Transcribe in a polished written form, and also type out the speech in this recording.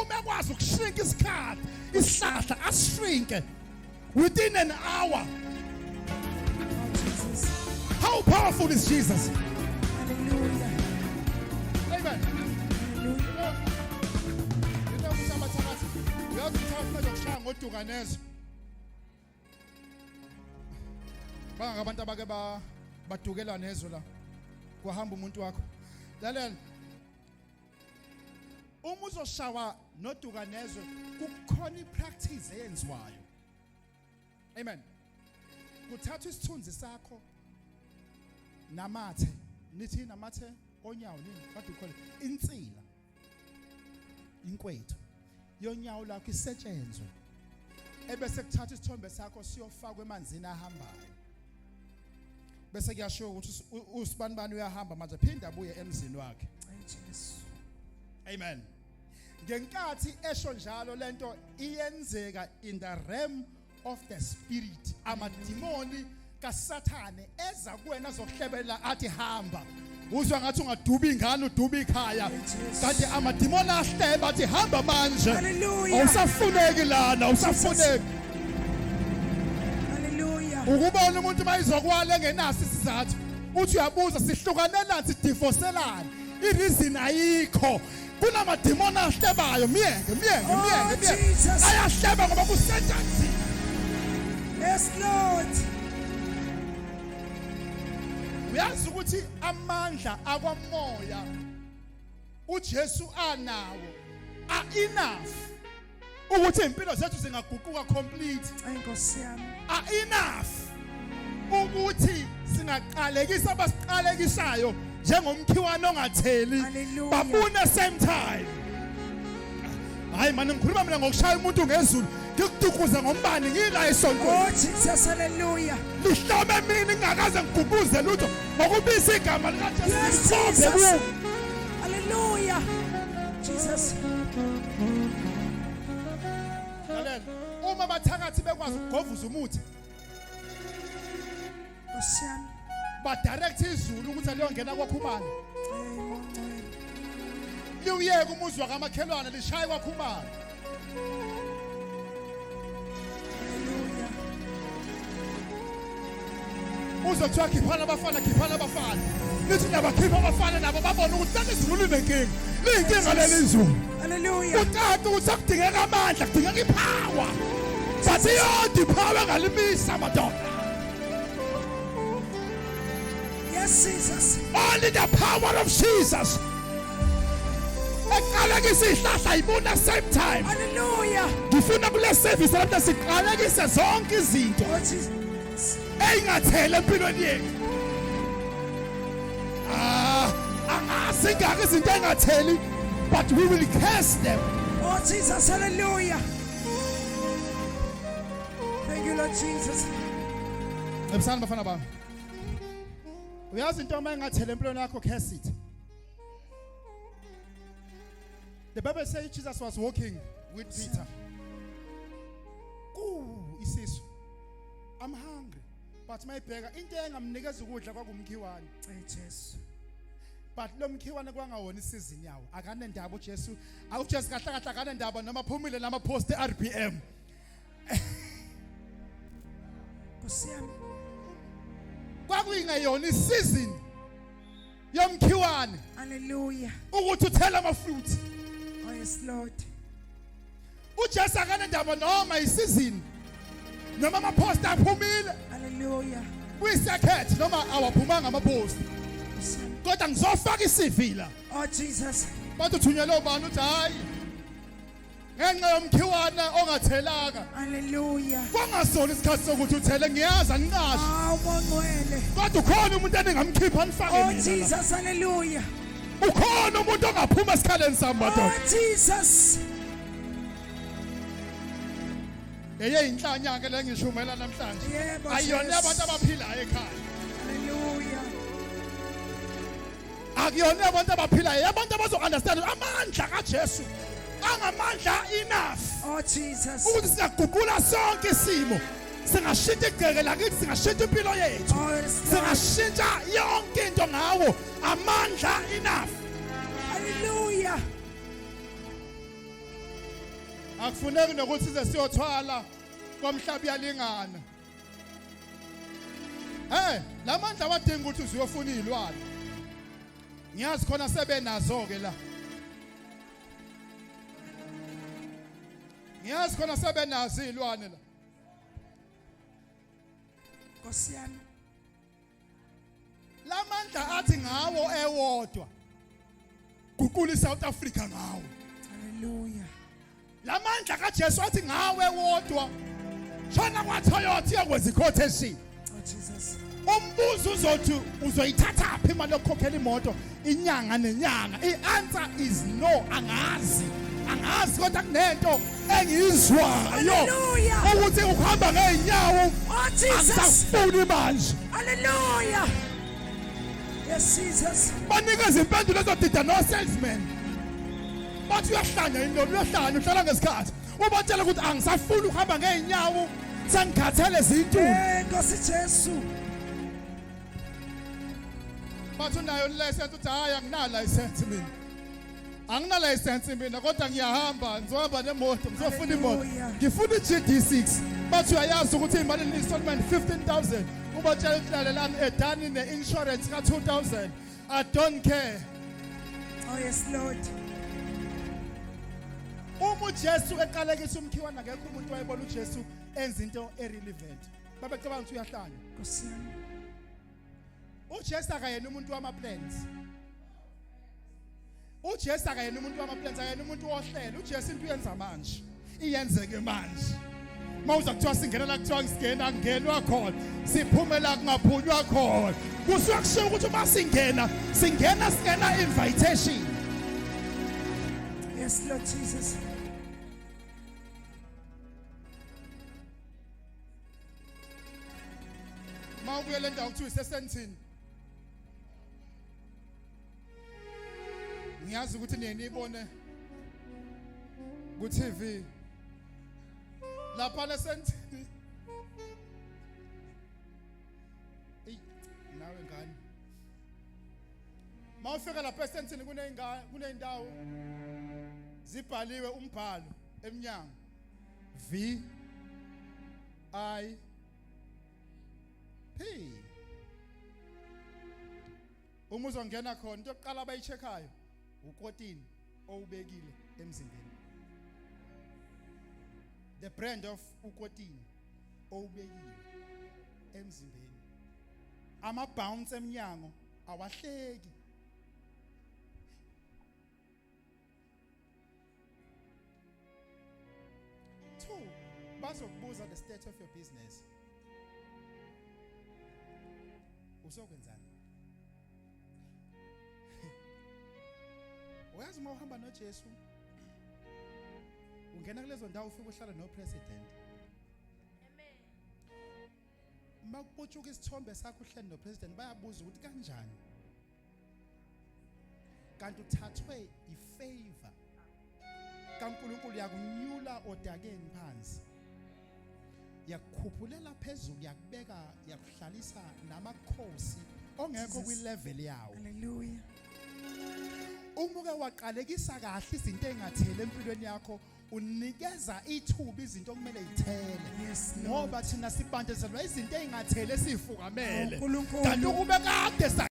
Uma ekwazi ukushrinka isikhathi, isihlahla asishrinke within an hour. Oh, Jesus. How powerful is Jesus? Hallelujah. Amen. Hallelujah. You know ukuthi abathakathi uyazi umthakathi manje ukushaya ngoduka nezwe. Bangaka abantu abake ba badukela nezwe la. Kwahamba umuntu wakho. Lalela. Uma uzoshawa noduka nezwe kukhona ipractice eyenziwayo. Amen. Kuthathwa isithunzi sakho namathe nithi namathe onyawo nini kodwa ukhona insila inkwethu yonyawo lakho isetshenzwe ebese kuthatha isithombe sakho siyofakwa emanzini ahambayo bese kuyashiwo ukuthi usibanibani uyahamba manje phinda abuye emzini wakhe. Jesu. Amen. Ngenkathi esho njalo lento iyenzeka in the realm of the spirit. Amadimoni kaSathane eza kuwena azokuhlebela athi hamba. Uzwa ngathi ungaduba ingane uduba ikhaya. Kanti amadimoni ahleba athi hamba manje. Hallelujah. Awusafuneki lana, awusafuneki. Hallelujah. Ukubona umuntu mayizokwala engenaso isizathu uthi uyabuza sihlukanelani sidivoselani ireason ayikho kunamadimoni ahlebayo myeke myeke Oh, myeke myeke Jesus. ayahleba ngoba kusetshenziswa. Yes, Lord. Uyazi ukuthi amandla akwamoya uJesu anawo a enough ukuthi impilo zethu zingaguquka complete. Ay, Nkosi yami. A enough ukuthi singaqalekisa abasiqalekisayo njengomkhiwane ongatheli Hallelujah. babune same time. Hayi manje ngikhuluma mina ngokushaya umuntu ngezulu ngikudukuze ngombani ngila esontweni. Oh Jesus, hallelujah. Lihlome mina ngingakaze ngigubuze lutho ngokubiza igama likaJesu. Yes, Lihlombe Jesus. kuwo. Hallelujah. Jesus. Lalela, uma abathakathi bekwazi ukugovuza umuthi Nkosi yami. badirect izulu ukuthi aliyongena kwaKhumalo. Hey, Ngcwele. Liwuyeke umuzi wakamakhelwane lishaye kwaKhumalo. Hallelujah. Uzwe kuthiwa khiphana abafana, khiphana abafana. Nithi niyabakhipha abafana nabo babone ukuthi leli zulu linenkinga. Liyinkinga leli zulu. Hallelujah. Kucaca ukuthi sekudingeka amandla, kudingeka ipower. But iyodwa ipower engalimisa madoda. Yes, Jesus. Only the power of Jesus. Eqalekisa izihlahla ibuna same time. Hallelujah. Ngifuna kule service lapho siqalekise zonke izinto Oh Jesus. eyingathele empilweni yethu. Ah, angazi ingaki izinto engatheli but we will curse them. Oh Jesus, hallelujah. Thank you, Lord Jesus. Ebusani bafana bami. Uyazi into uma engathele empilweni yakho, curse it. The Bible says Jesus was walking with Peter. Ku isisu. I'm hungry. But mayibheka into engamnikeza ukudla kwakumkhiwane. Hey Jesu. But lo mkhiwane kwangawona isizini yawo. Akanendaba uJesu. AwuJesu kahle kahle akanendaba noma phumile nama post RPM. Nkosi yami. Kwakuyingeyona isizini yomkhiwane Hallelujah. ukuthi uthele amafruit. Oh yes, Lord. uJesu akanendaba noma isizini noma amapost aphumile Hallelujah. kwisekhethi noma awaphumanga amapost Nkosi yami. kodwa ngizofaka iCV la. Oh Jesus. Bathi uthunyelwe ubani uthi hayi ngenxa yomkhiwana ongathelanga. Hallelujah. Kwangasona isikhathi sokuthi uthele ngiyazi angiqashi. Awu mongcwele. Kodwa ukhona umuntu eningamkhipha nifake Oh mina la. Jesus, hallelujah. Ukhona umuntu ongaphuma esikhaleni sami madoda. Oh Jesus. Eye inhlanya ke le ngishumela namhlanje. Yebo, Ayiyona Jesu. abantu abaphilayo ekhaya. Hallelujah. Akuyona abantu abaphilayo, abantu abazo understand amandla kaJesu angamandla enough. Oh Jesus. Ukuthi singaguqula sonke isimo. Singashintsha igceke lakithi, singashintsha impilo yethu. Oh yes. Lord. Singashintsha yonke into ngawo amandla enough. Hallelujah. Akufuneki nokuthi size siyothwala kwamhlaba uyalingana. Hey, lamandla wadinga ukuthi uzuyofuna izilwane. Ngiyazi khona sebenazo ke la. Ngiyazi khona sebenazo izilwane la. Nkosi yami. Lamandla athi ngawo ewodwa. Guqula iSouth Africa ngawo. Hallelujah. Lamandla kaJesu athi ngawe wodwa. Shona kwaToyota iyokwenza iquotation. Oh Jesus. Umbuzo uzothi uzoyithatha phi imali yokukhokhela imoto inyanga nenyanga? I-answer is no, angazi. Angazi kodwa kunento engiyizwayo Hallelujah. ukuthi ukuhamba ngeenyawo Oh Jesus. angisafuni manje. Hallelujah. Yes Jesus. Banikeza impendulo ezodida no salesman. Bathi uyahlanya indoda uyahlanya uhlala ngesikhathi. Ubatshela ukuthi angisafuni ukuhamba ngeenyawo sengikhathele zintuli. Eh Nkosi Jesu. Bathi unayo license uthi hayi angina license mina. Angina license mina kodwa ngiyahamba ngizohamba nemoto ngizofuna imoto. Hallelujah. Ngifuna iGD6. Bathi uyayazi ukuthi imali installment 15,000. Ubatshela ukuthi lalelani edani ne-insurance ka 2,000. I don't care. Oh yes Lord. Uma uJesu eqalekisa umkhiwane akekho umuntu wayebona uJesu enza into erelevant. Babecabanga ukuthi uyahlanya. Nkosi yami. uJesu akayena umuntu wama plans. uJesu akayena umuntu wama plans, akayena umuntu wohlelo. uJesu into uyenza manje. Iyenzeke manje. Mawuza kuthiwa singena la kuthiwa singena kungenwa khona. Siphumela kungaphunywa khona. Kusuke kushiwo ukuthi uma singena, singena singena invitation. Yes Lord Jesus. Mawukuye le ndawo kuthiwa iseSandton. Ngiyazi ukuthi niye niyibone ku TV. Lapha leSandton. Ey, nawe ngane. Mawufika lapha eSandton kuneyingane kuneyindawo zibhaliwe umbhalo emnyango. V I P. Uma uzongena khona into yokuqala abayicheckayo ukotini owubekile emzimbeni. The brand of ukotini owubekile emzimbeni. Ama bounce emnyango awahleki. Two, bazokubuza the state of your business. Uzokwenzani? Uyazi uma uhamba noJesu ungena kulezo ndawo ufike uhlala no president. Uma kuputshuka isithombe sakho uhleli no president bayabuza ukuthi kanjani? Kanti uthathwe ifavor kaNkuluNkulu yakunyula odakeni phansi yakukhuphulela phezulu yakubeka yakuhlalisa namakhosi ongekho Jesus. kwilevel yawo. Hallelujah. Uma uke waqalekisa kahle izinto engathele empilweni yakho unikeza ithuba izinto okumele yithele. Yes Lord. Ngoba thina sibandezelwa izinto engathele sifukamele. Oh, Nkulunkulu. Kanti ukube kade sa